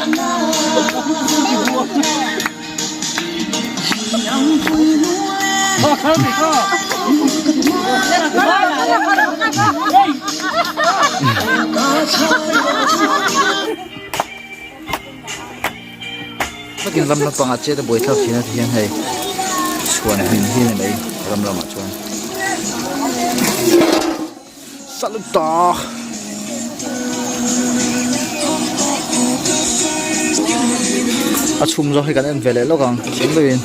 Takin ram lampangah chet a buaithlak thin a ti hian hei chhuan hmin hi a ni mai ram lamah chuan saluta a chhum zawk hi kan en ve leh lawk ang chiang deuhin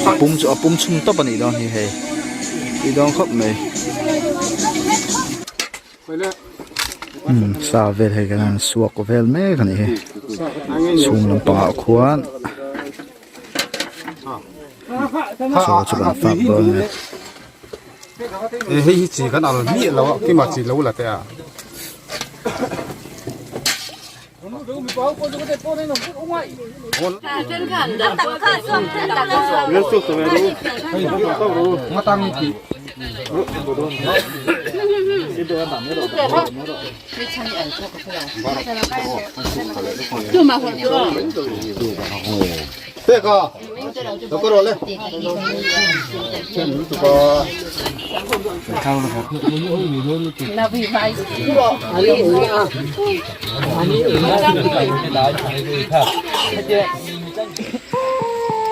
a pum chu a pum chhum tawp a nih dawn hi hei tih dawn khawp mai. Sa vel hei kan han suak vel mek a nih hi chhung lampangah khuan chaw chu kan fak dawn a ni. Hei hi chi kan al miah lo a kima chi lo la teh a.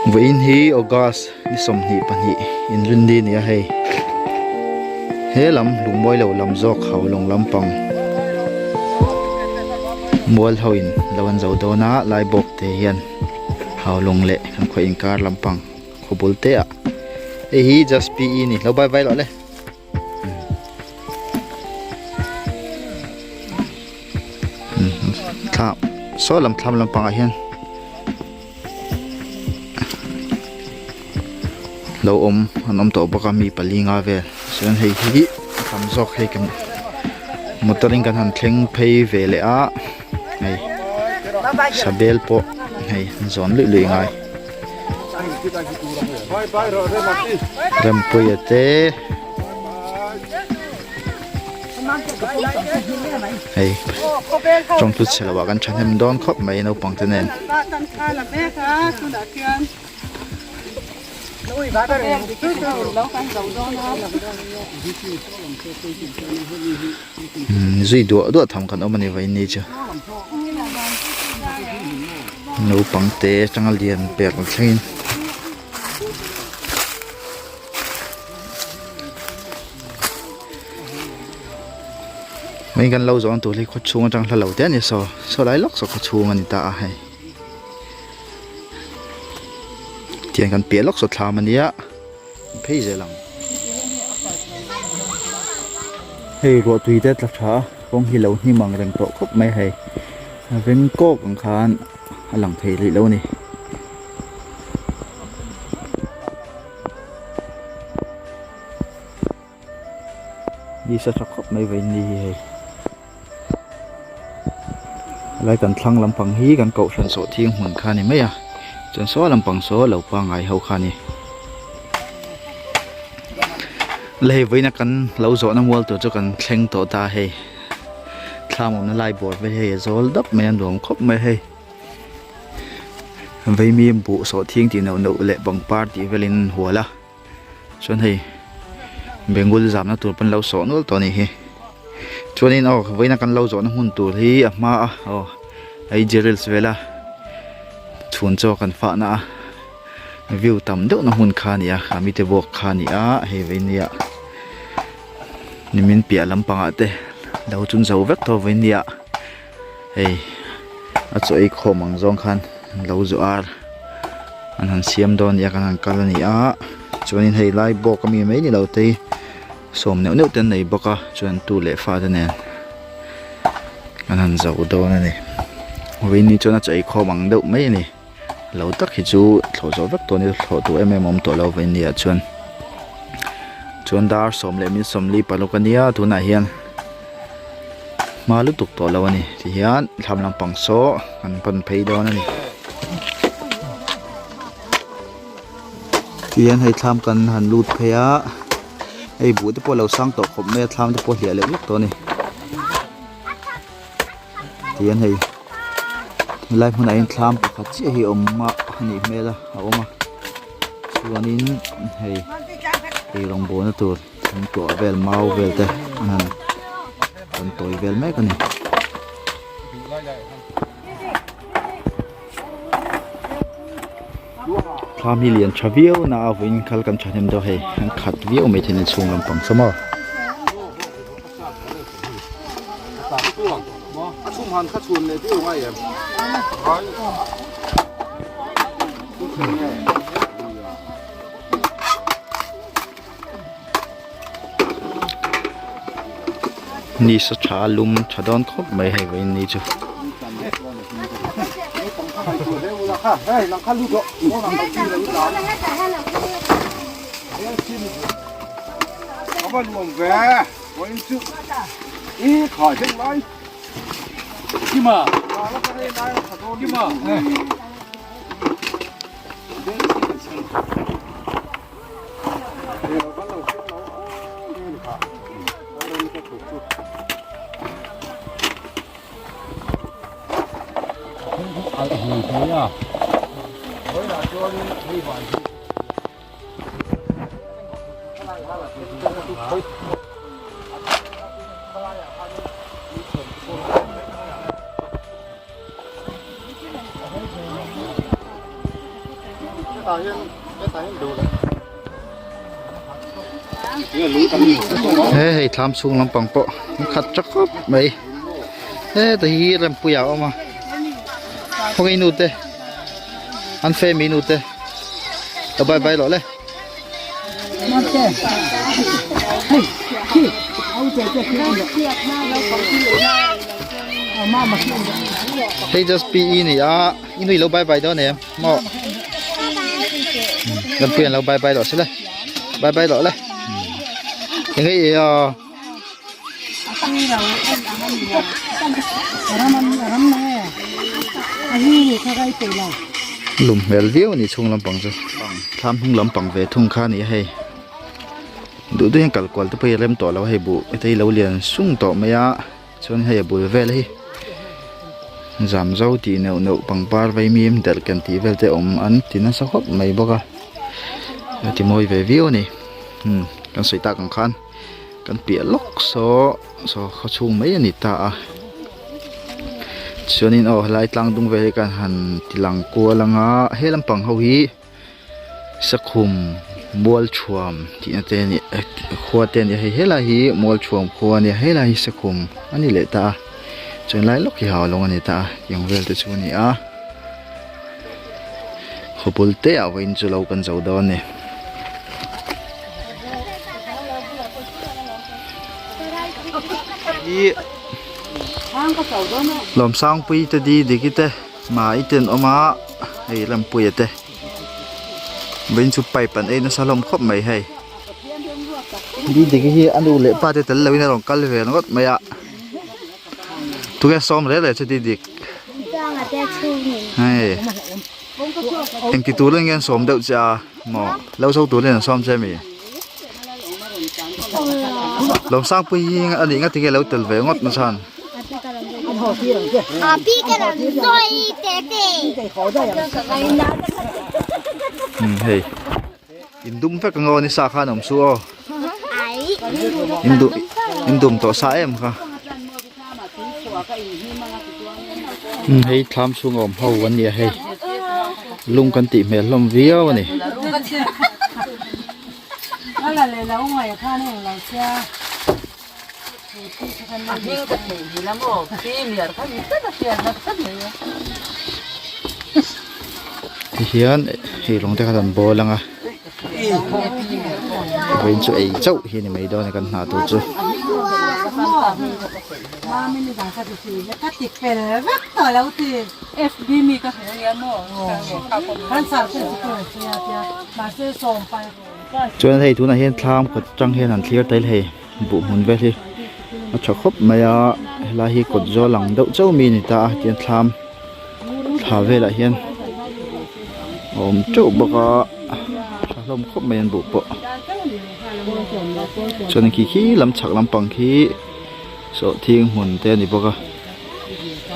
Vawiin hi August ni 22 inrinni a ni a hei he lam lungmawi lo lam zawk ho lawng lampang mual ho in lo an zo dawn a lai bawk te hian hau lawng leh kan khaw inkar lampang khaw bul te ah hei hi just pe a ni lo bai vai loh le. Thla saw lam thlam lampangah hian lo awm an awm tawh bawk a mi pali nga vel chuan hei hi a tam zawk hei kan motor in kan han thleng phei ve leh a hei sabel pawh hei an zawn luih luih ngai Rempuia te hei tawngtu chhe lo ah kan thahnem dawn khawp mai naupang te nen. Zui duah duah tham kan awm a ni vawiin ni chu naupang te atanga lian ber thlengin. Mai kan lo zawh ang tur hi khaw chhung atang hla lo te a ni saw saw lai lawk saw khaw chhung a ni ta a hei tiang kan piah lawk saw thlam a nia. Phei zel ang. Hei ruah tui te tla tha a kawng hi lo hnim ang reng tawh khawp mai hei a veng kawk ang khan a lang thei rih lo a ni. Ni sa tha khawp mai vawiin ni hi hei. Helai kan thlang lampang hi kan kohhran sawh thing hmun kha a ni mai a chuan saw lampang saw lo pangngai ho kha a ni. La hei vawiin a kan lo zawhna mual tur chu kan thleng tawh ta hei thlam awmna lai bawr vel hei a zawl dap mai a nuam khawp mai hei. Vaimim buh sawh thing tih neuh neuh leh pangpar tih velin an hual a. Chuan hei bengul zamna tur pawn lo sawh nual tawh a nih hi chuanin aw vawiina kan lo zawhna hmun tur hi a hma a aw hei jerils vela chhun chaw kan fahna a view tam deuhna hmun kha a ni a a mite buak kha a ni a hei vawinia nimin piah lampangah te lo chun zo vek tawh vawinia hei a chaw ei khawm ang zawng khan lo zu ar an han siam dawn nia kan han kal a ni a chuanin hei lai bawk ami mai ni lo te hi sawm neuh neuh te an nei bawk a chuan tu leh fa te nen an han zo dawn a ni vawiin ni chuan a chaw ei khawm ang deuh mai a ni lo tak hi chu thlawh zawh vek tawh a ni thlawh tur em em a awm tawh lo vawiin ni ah chuan chuan dar sawm leh min sawmli paruk a nia tunah hian. Hma lutuk tawh lo a ni tihian thlam lampang saw kan pan phei dawn a ni tihian hei thlam kan han lut phei a hei buh te pawh a lo sang tawh khawp mai a thlam te pawh a hliah leh vek tawh a ni. Tihian hei helai hmunah hian thlam pakhat chiah hi a awm a anih hmel a a awm a chuanin hei eirawng bawlna tur thingtuah vel mau vel te an han rawn tawi vel mek a ni. Thlam hi lian tha viau na a vawiin khal kan thahnem deuh hei an khat viau mai thei a ni chhung lampang saw maw. Ni sa tha lum tha dawn khawp mai hei vawiin ni chu. He hei thlam chhung lampang pawh an khat tha khawp mai heta hi rempuia a awm a khawngaih nu te an femi nu te ka bye bye loh le. Hei just PE ni a i nui lo bye bye dawn em maw Lampuian lo bye bye loh se le bye bye loh le eng nge i aw Lum hmel viau a ni chhung lampang chu thlam hnung lampang ve thung kha a ni a hei duh duh hian kal kual te pawh hi a rem tawh lo a hei buh te hi lo lian sung tawh mai a chuan hei a bul vel hi zam zo tih neuh neuh pangpar vaimim delh ken tih vel te awm an ti nasa khawp mai bawk a a ti mawi ve viau a ni umm kan sawi tak ang khan. Kan piah lawk saw saw khaw chhung mai a ni ta a chuanin aw helai tlang dung vel hi kan han ti lang kual ang a he lampang ho hi sakhum mualthuam tihna te a ni khua te a ni a hei helai hi mualthuam khua a nia helai hi sakhum a ni leh ta a chuan lai lawk hi haulawng a ni ta a tiang vel te chu a ni a khawpul te ah vawiin chu lo kan zo dawn a ni. Hi Lawmsangpui te di diki te mai te an awm a hei Rempuia te vawiin chu pipe an ei nasa hlawm khawp mai hei di diki hi a nu leh pa te tel loin a rawn kal ve ringawt mai a tunge sawm rel rel che di dik hei engti turin nge an sawm deuh che a. Maw lo zo turin an sawm che mi? Lawmsangpui hi a nih nga tinge lo tel ve ngawt na chhan? Umm hei in dum vek ang aw ni sa khan awm su aw in dum in dum tawh sa em kha umm hei thlam chhung a awm ho an nia hei lung kan tih hmel hlawm viau a ni. Tihian hei lawng te kha an bawl ang a vawiin chu ei chauh hi a ni mai dawn a kan hna tur chu. Chuan hei tunah hian thlam kawt atang hian an thlir tel hei buh hmun vel hi a tha khawp mai a helai hi kawt zawl ang deuh chauh mi a ni ta a tihian thlam thla velah hian a awm teuh bawk a tha hlawm khawp mai an buh pawh chuan khi khi lam chhak lampang khi sawhthing hmun te a ni bawk a.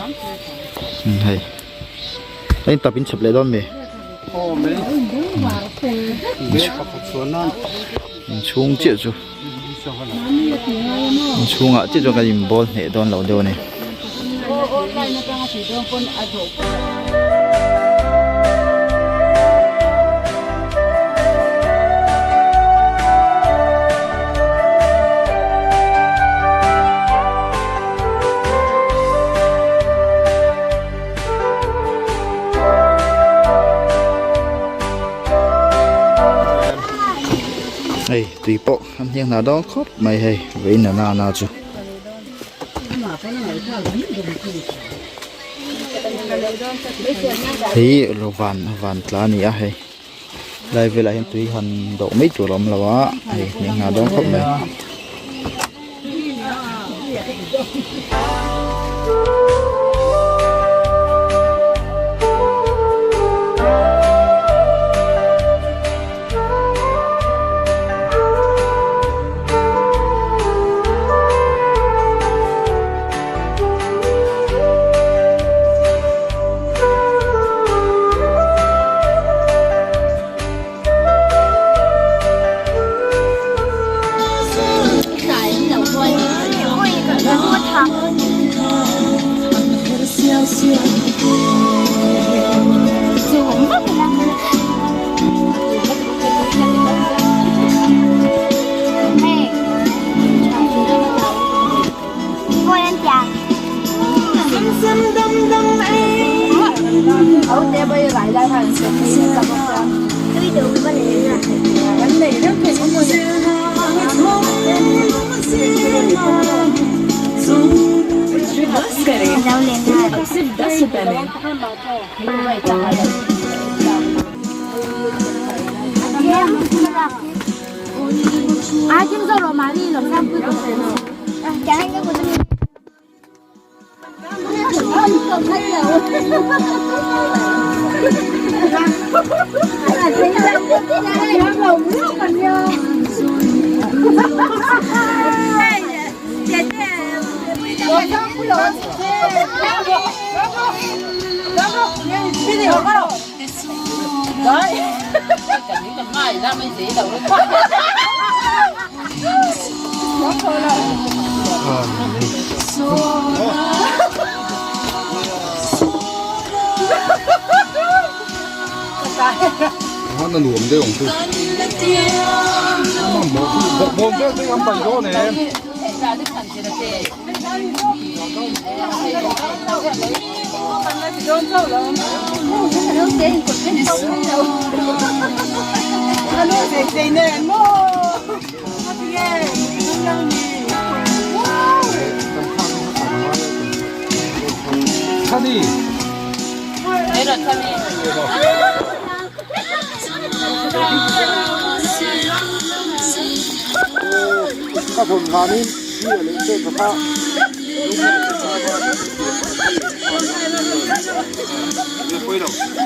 Umm hei a in tap in chhep leh dawn mi inchhung chiah chu inchhungah chiah chuan kan inbawl hneh dawn lo deuh a ni. Hei tui pawh an hniang hna dawn khawp mai hei vawiin a na na chu. Hei van van tla a ni a hei lai velah hian tui han dawh mai tur a awm lo a hei hniang hna dawn khawp mai.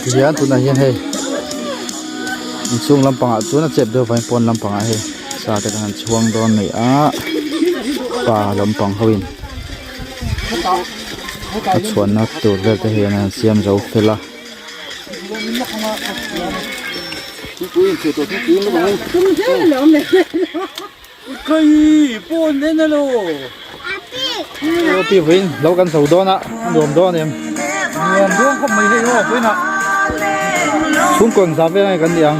Tihian tunah hian hei inchhung lampangah chuan a chep deuh vangin pawn lampangah hei sa te kan han chhuang dawn mai a pa lampang ho in a chhuanna tur vel te hian an siam zo fel a. Pi vawiin lo kan chho dawn a a nuam dawn em nuam dawn khawp mai hei aw vawiin ah chhungkaw engzat vel nge kan nih ang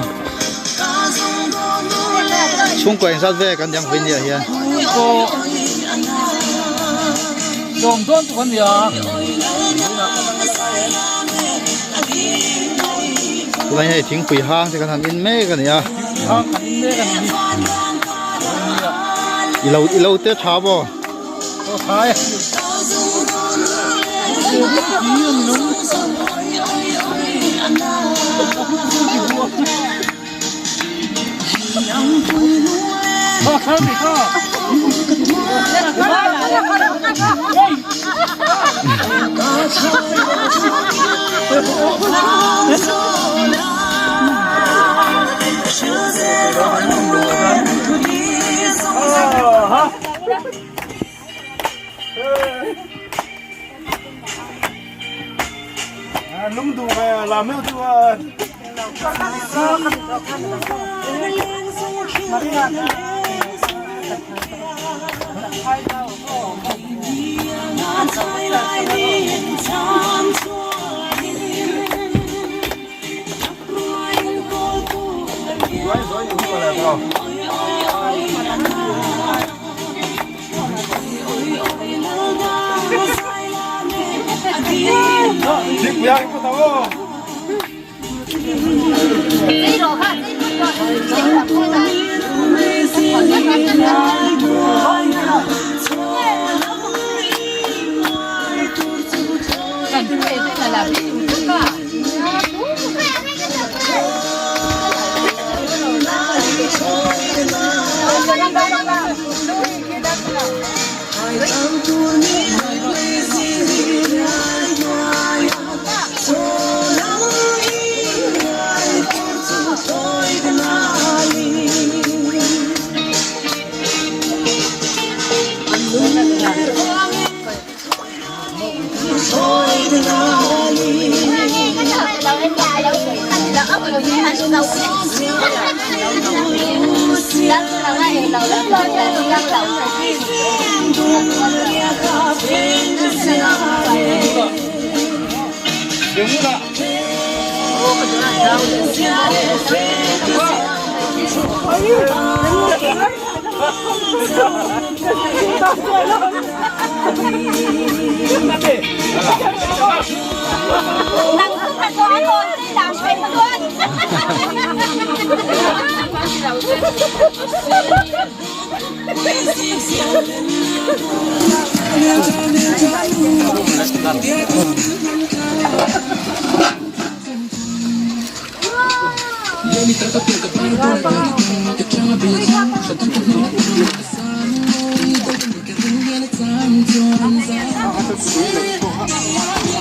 chhungkaw engzat vel kan nih ang vawiin ni ah hian sawm dawn chu kan ni a tunah hian hei thingpui hang te kan han in mek a ni a hang kan in mek a ni i lo i lo te tha maw aw tha e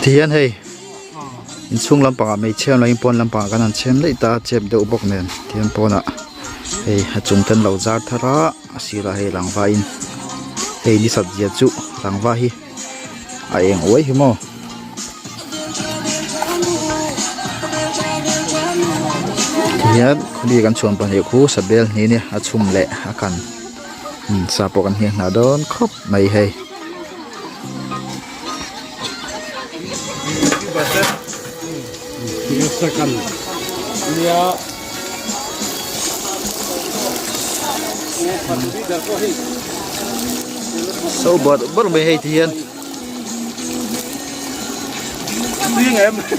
Tihian hei inchhung lampangah hmeichhia awm loin pawn lampangah kan han chhem daih ta chep deuh bawk nen tihian pawnah hei a chung te an lo zar thar a a sirah hei rangva in hei ni sat zia chu rangva hi a eng uai hi maw. Tihian khawmi kan chhuan pahnih khu sabel hnih nia a chhum leh a kan sa pawh kan hniak hnah dawn khawp mai hei. So barh barh mai hei tihian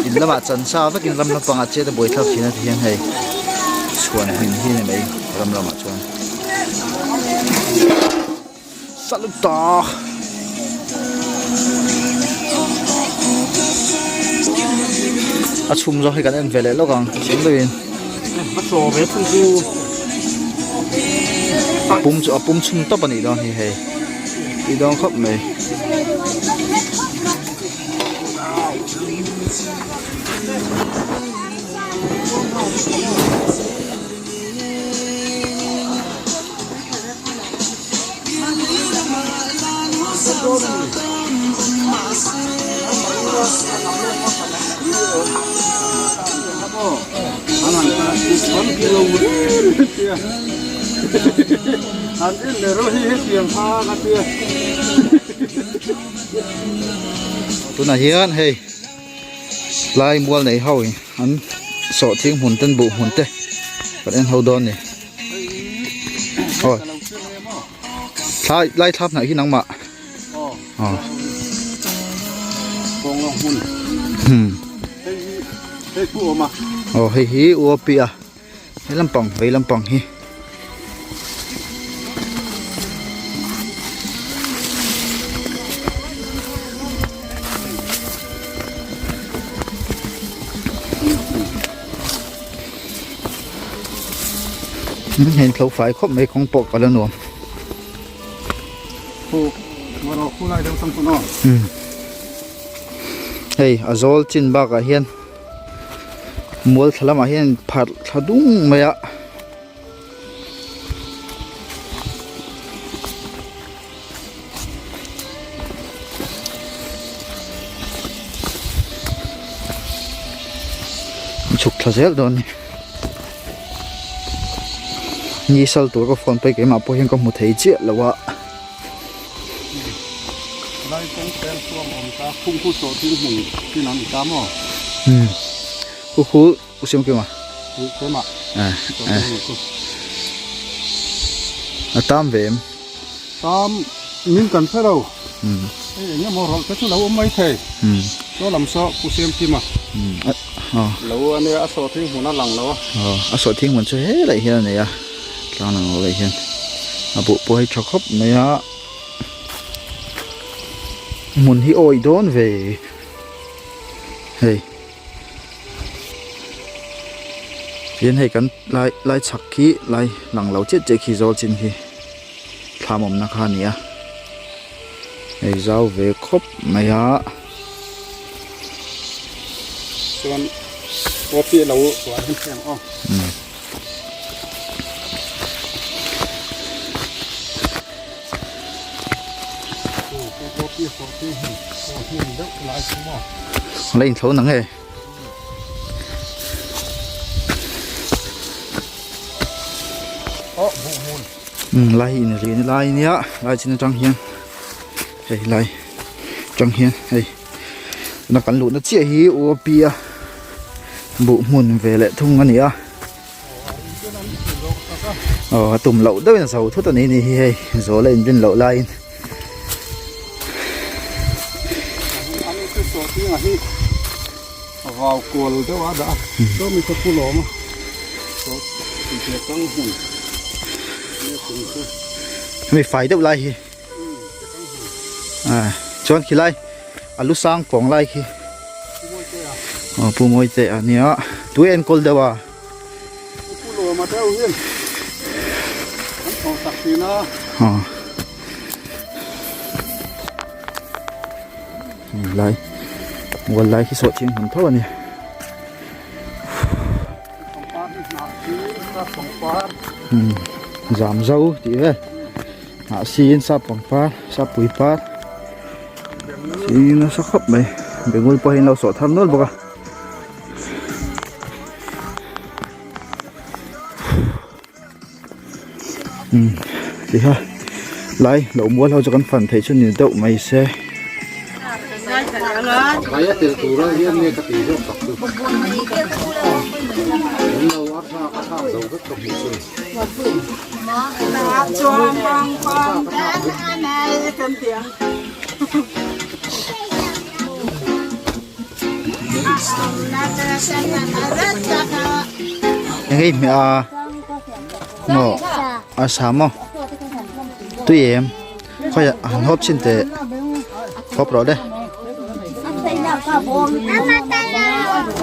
in lamah chan sa vekin ram lampangah chet a buaithlak thin a tihian hei chhuan hmin hi a ni mai ram lamah chuan. Saluta. A chhum zawk hi kan en ve leh lawk ang chhum deuhin. A chaw ve thung chu. A pum chu a pum chhum tawp a nih dawn hi hei. Tih dawn khawp mai. Tunah hian hei lai mual nei ho in an sawhthing hmun te an buh hmun te kan en ho dawn a ni. Aw thlai lai thlap hnaih hi nangmah aw hmm aw hei hi UOP a he lampang vei lampang hi. Heng thlo fai khawp mai kawng pawh kal a nuam. Hei a zawl chin bakah hian mual thla lamah hian pharh thla dung mai a. Chhuk thla zel dawn a ni. Ni sal tur ka phone pawh keimah pawh hian ka hmu thei chiah lo a. Umm khu khu u siam kima a tam ve em. Tam min kan hre lo. Hei eng emaw rawlh te chu lo awm mai thei. Chaw lam saw Pu Siamkima. Lo a nia a sawhthing hmun a lang lo a. A sawhthing hmun chu helai hian a nei a, tlang lang lo lai hian a buh pawh hi tha khawp mai a. Hmun hi awih dawn ve hei. Tin hei kan lai lai chhak khi lai lang lo chiah chiah khi zawl chin khi thlam awmna kha a ni a hei zau ve khawp mai a. Chuan coffee a lo uar hem hem aw. La inthlo nang e. Um lai hi in ri lai ania lai chin atang hian hei lai atang hian hei tuna kan luhna chiah hi u a pi a buh hmun ve leh thung a ni a. Aw a tum loh deuhin a zo thut a ni ni hi hei zawl a inrin loh laiin. Vau kual deuh a dah a chaw mi khaw phul a awm a chaw inhne tang hmun hemi fai deuh lai hi ah chuan khilai a lu sang pawng lai khi aw pu mawi te a nia tui a enkawl deuh a pu lawma deuh hian an thawh tak thin a aw lai mual lai khi sawh chiang hmun tho a ni zam zo tih vel ah siin sap pangpar sap pui par Chi nasa khawp mai bengul pawh hi an lo sawh thar nual bawk a umm tiha lai lo mual ho chu kan fan theih chu ni deuh mai se. Eng ei hmeh a maw a sa maw tui em khawiah han hawp chhin teh hawp rawh le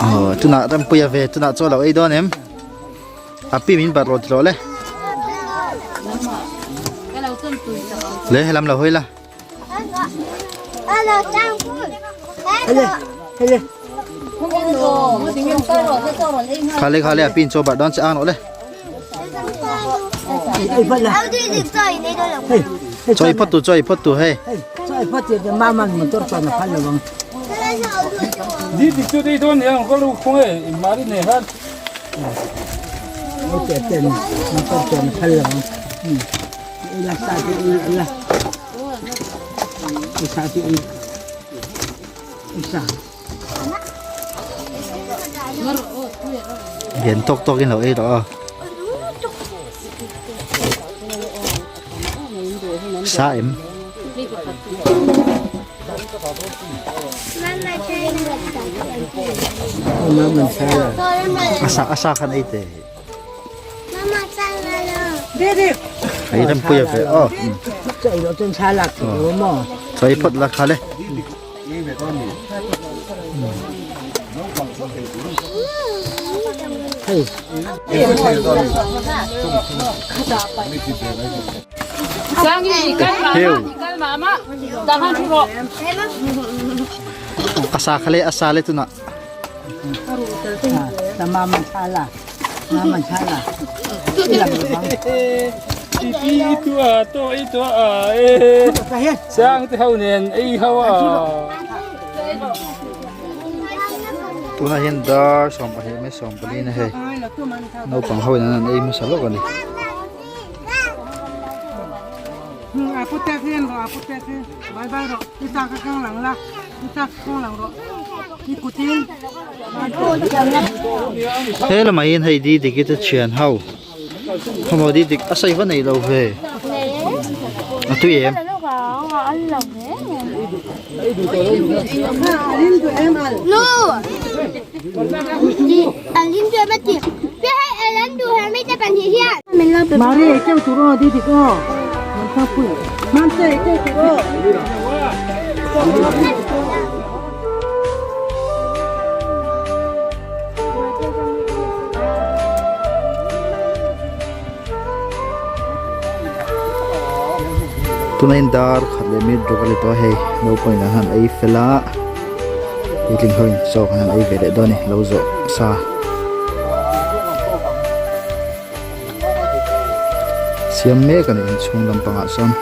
aw tunah rampuia ve tunah chaw lo ei dawn em. A pi min bat rawh ti rawh le. Le helam lo hawi la. Khale khale a pin chaw bat dawn che ang rawh le. Choi phot tu choi phot tu hei. Choi phot tu mama motor chuan a phal lo ang. Di dik chu dei dawn nia ka lu khung e mari nei han. Lian tawk tawk in lo ei rawh a. Sa em. A sa a sa khan ei te. Ei ram pui a ve aw. Choi phawt la kha le. Heu. A sa kha le a sa le tunah. Sang te ho nen ei ho a. Tunah hian dar 12 mai 14 na hei naupang ho in an an ei hmasa lawk a ni. He lamah hian hei di dik hi te thian ho khawmaw di dik a sawi va nei lo ve a tui em. Tuna in dar khat leh minute ruk a ni tawh a hei naupang in an han ei fel a puitling ho in chaw an han ei ve leh dawn a ni lo zawh sa. Siam mek a ni inchhung lampangah chuan.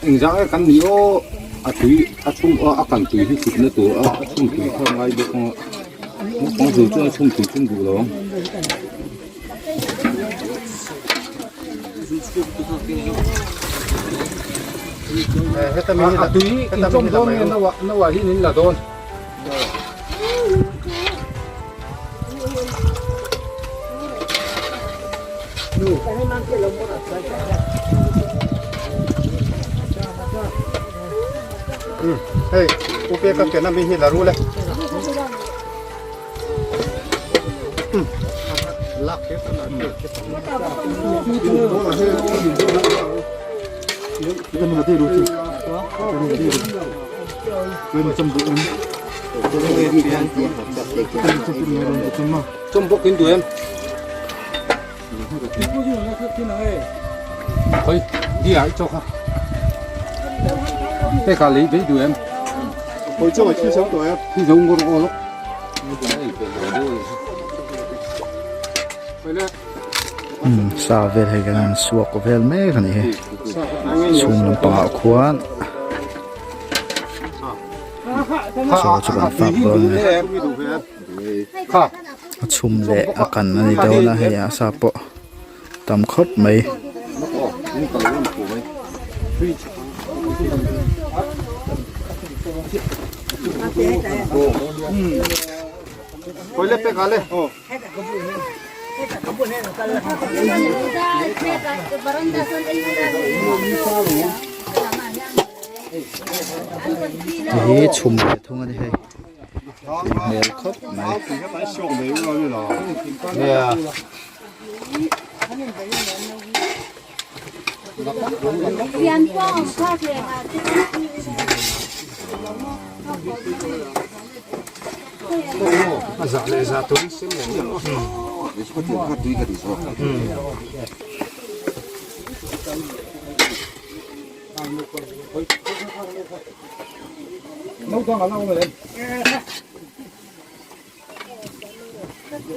Engzah kan ni aw a tui a chhum a kan tui hi chhipna tur a a chhum tui kha ngai bawk a naupang zu chuan a chhum tui chu an duh lo ang. A tui inchawm dawn nge no ah no ah hian in la dawn. Hei upe ka ken ami hi la ru le. Sa vel hei kan han suak vel mek a ni hi chhung lampangah khuan chaw chu kan fak dawn a ni a chhum leh a kan a ni dawn a hei a sa pawh tam khawp mai. Hei hi chhum ve thung a ni hei tui hmel khawp mai. Hei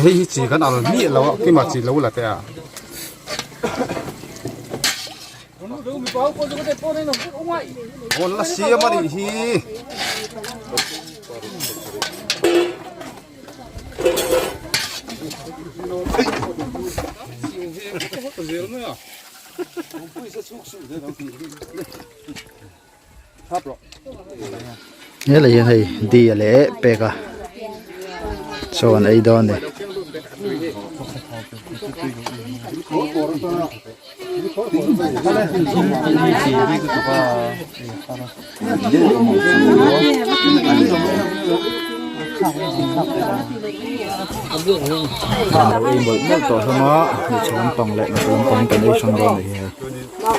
hi chi kan al miah lo a keimah chi lo la teh a. Rawn la siam a nih hi. Helai hian hei di a leh pek a chaw an ei dawn a ni. An lo ei mawlh mawlh tawh hlawm a hmeichhe lampang leh mipa lampang kan ei hrang dawn a ni hei.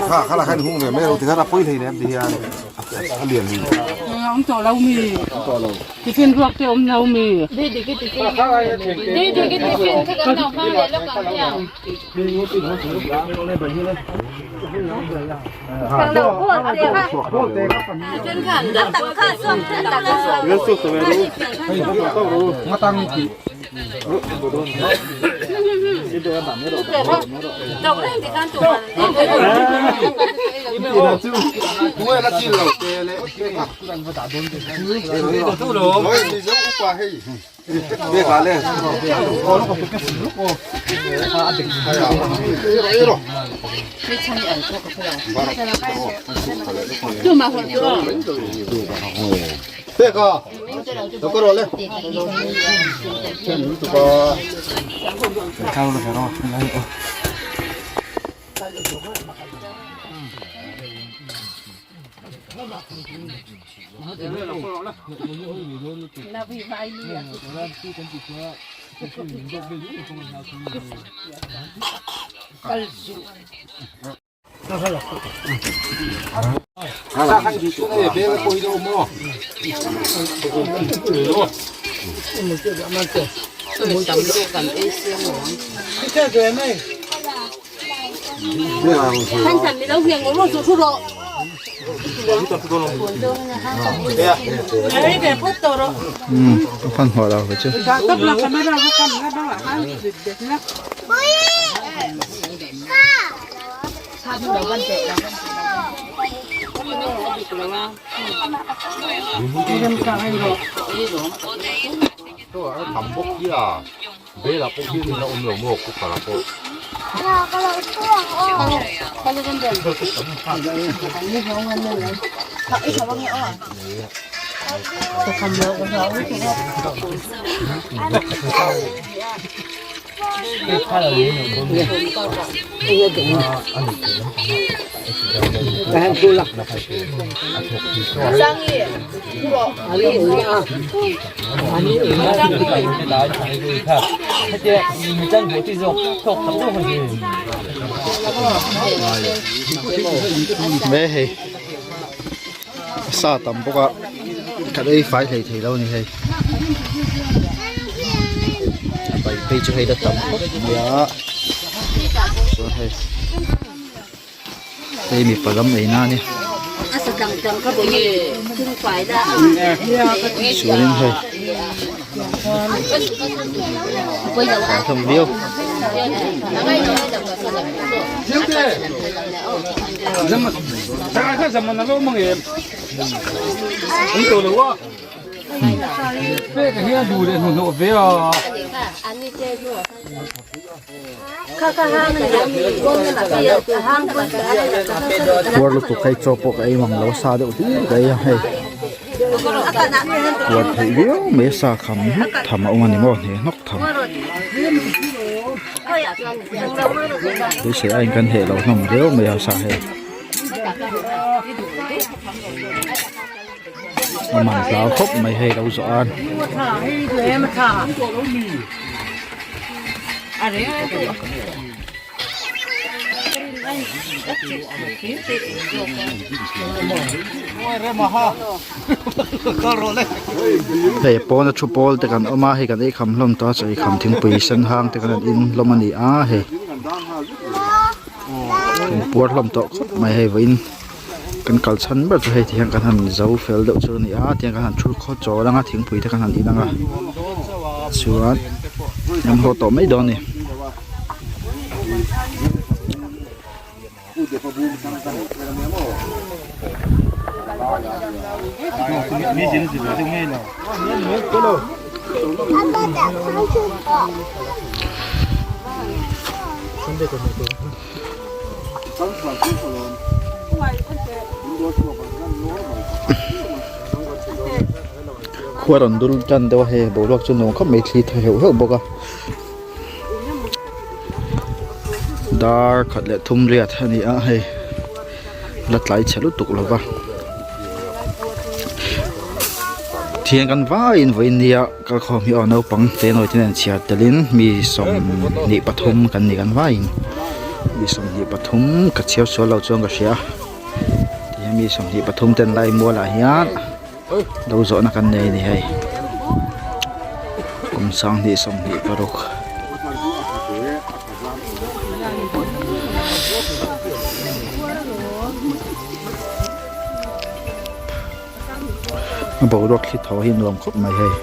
Kha kha lah khan hung ve mai lo tikhan a pawi hlei nem ti hian a lian hi. Awm tawh lo mi. Awm tawh lo. Tiffin ruak te awm lo mi. Hmanhmawh lo ve chu. Me hei sa tam bawk a kan ei fai hlei thei lo a ni hei a bai phei chu hei la tam khawp mai a chuan hei hei mipa lam ei na a ni chuanin hei a thawm viau. Puar lutuk hei chaw pawh ka ei mang lo sa deuh hlir ka ei a hei puar theih viau mai a sa kham hnawk tham a awm a ni maw hne hnawk tham beisei aiin kan heh lo hlawm viau mai a sa hei. A man hlau khawp mai hei lo zawh an. Hei pawna thu pawl te kan awm a hei kan ei kham hlawm tawh a chaw ei kham thingpui sen hang te kan in hlawm a ni a hei. Kan puar hlawm tawh khawp mai hei vawiin kan kal chhan ber chu hei ti hian kan han zo fel deuh chu a ni a tiang kan han thu khaw chawl ang a thingpui te kan han in ang a chuan kan haw tawh mai dawn a ni. Khua rawn dul tan deuh a hei boruak chu nuam khawp mai thli thaw heuh heuh bawk a. Dar khat leh thum riat a ni a hei la tlai chhe lutuk lo va thian kan vaiin vawiin nia kalkhawm hi aw naupang te nawi te nen chhiar telin mi 23 kan ni kan vaiin mi 23 ka chhiar sual lo chuan ka hria tihian mi 23 ten lai mualah hian. Lo zawhna kan nei a ni hei kum 2026. A boruak thli tho hi nuam khawp mai hei.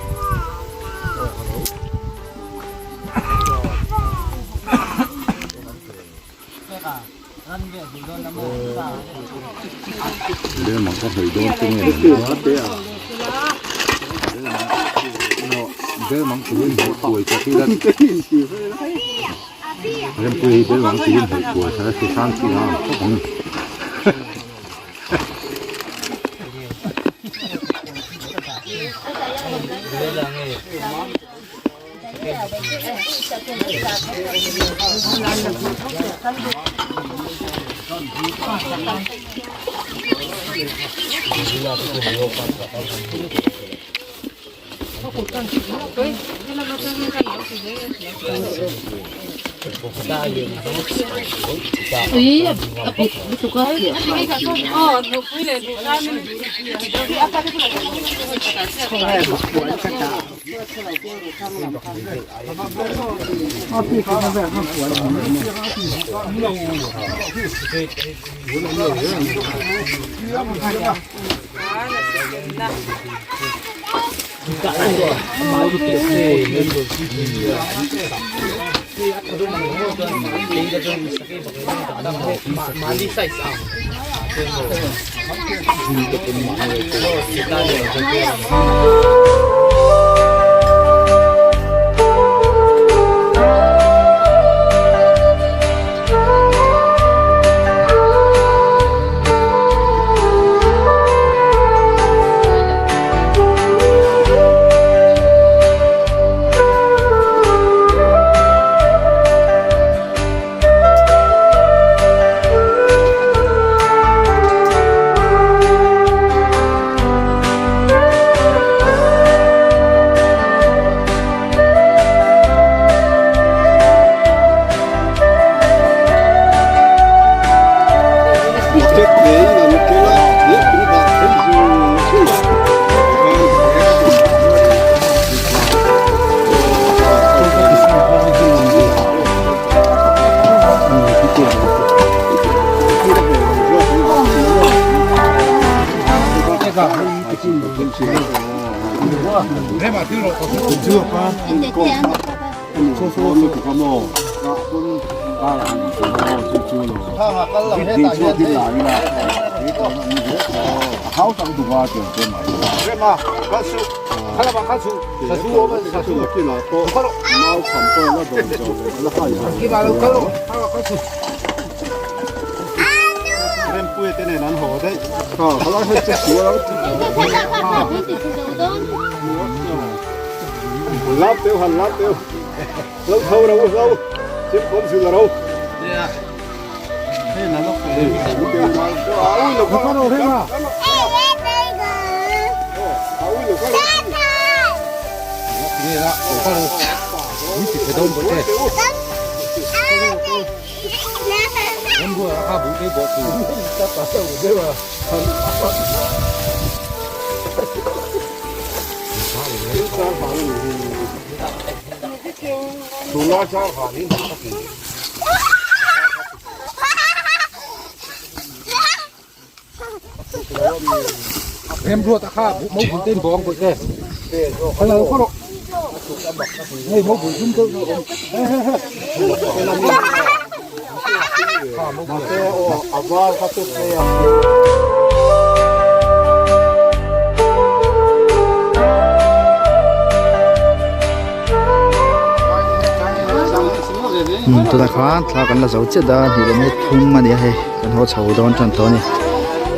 Tunah khan thla kan la zo chiah a hnih leh minute thum a ni a hei kan haw chho dawn tan tawh a ni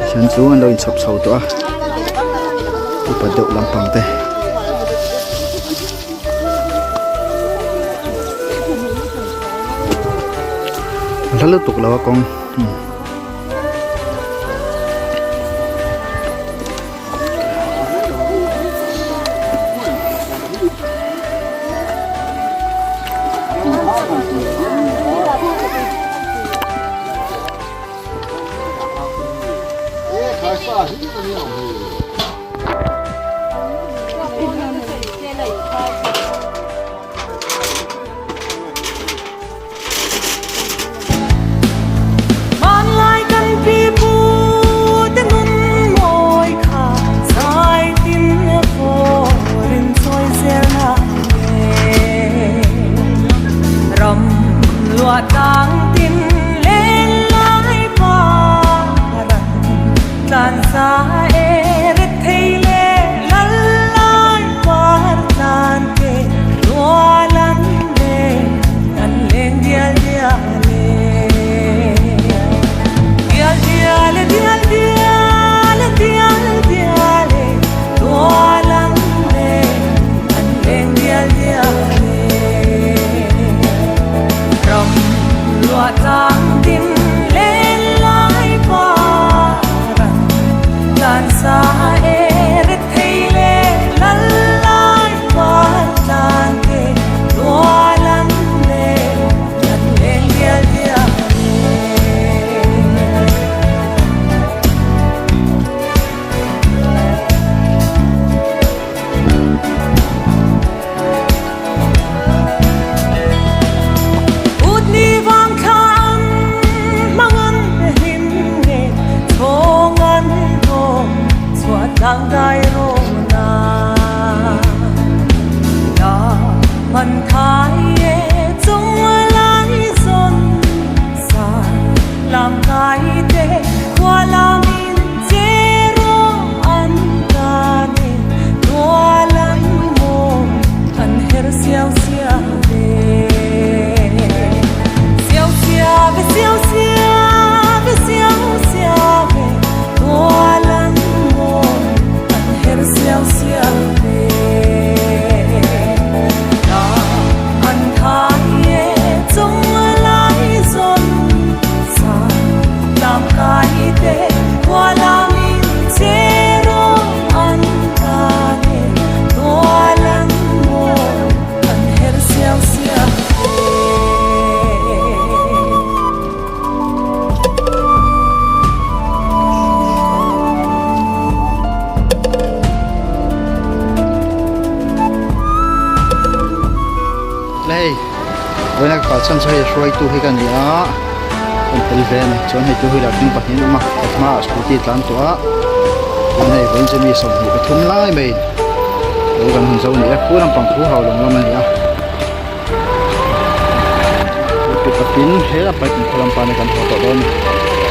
tihian chu an lo inchhawp chho tawh a upa deuh lampang te. A hla lutuk lo a kawng. Hei vawiina ka kalsan chu hei hruaitu hi ka ni a kan tel ve a ni chuan hei two wheeler ding pahnih an awm a ka hmaah scooty a tlan tawh a chuan hei vawiin chu mi 20 pathum lai mai lo kan han zo a ni a khu lampang khu hau lawng lam a ni a pick up in he lam pang khaw lam pana kan haw tawh dawn a ni.